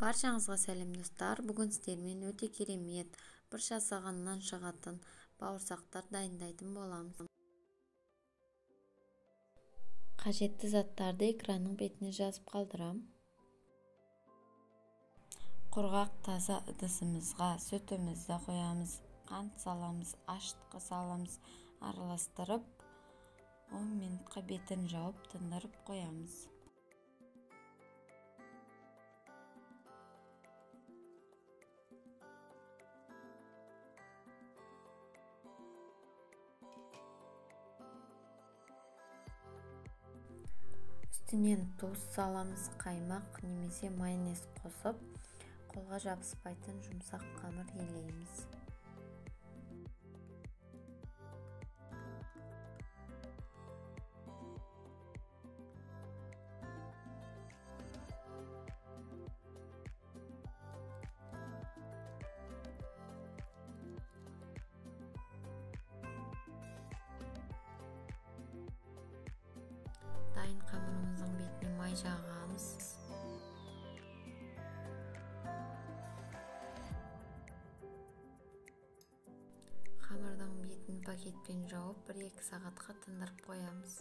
Баршаңызға сәлем достар. Бүгін сіздермен өте керемет бір жасағаннан шығатын бауырсақтар дайындайтын боламыз. Қажетті заттарды экранның бетіне жазып қалдырам. Құрғақ таза ыдысымызға сүтімізді қоямыз, қант саламыз, ашытқы саламыз, араластырып 10 минутқа бетін жауып тындырып қоямыз. Үстінен тұз саламыз, қаймақ немесе майонез қосып, қолға жабыспайтын жұмсақ қамыр елейміз. Дайын қамырымыздың бетіне май жағамыз. Қамырдың бетін пакетпен жауып, 1-2 сағатқа тындырып қоямыз.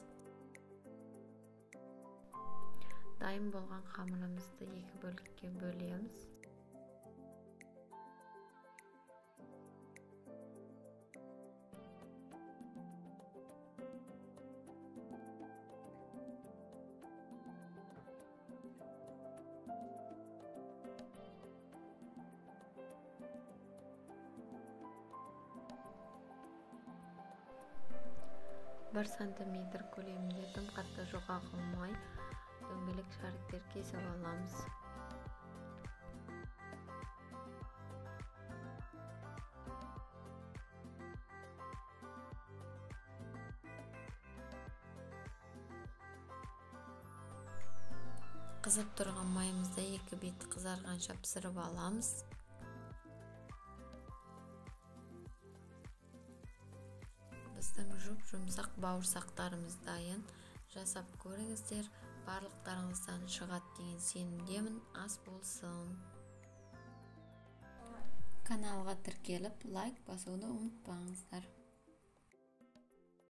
Дайын болған қамырымызды екі бөлікке бөлеміз. Бір сантиметр көлемінде тым қатты жұқа қылмай дөңгелек шариктер кесіп аламыз. Қызып тұрған майымызды екі беті қызарғанша пісіріп аламыз. Біздің жұп-жұмсақ бауырсақтарымыз дайын. Жасап көріңіздер, барлықтарыңыздан шығады деген сенімдемін. Ас болсын. Каналға тіркеліп, лайк басуды ұмытпаңыздар.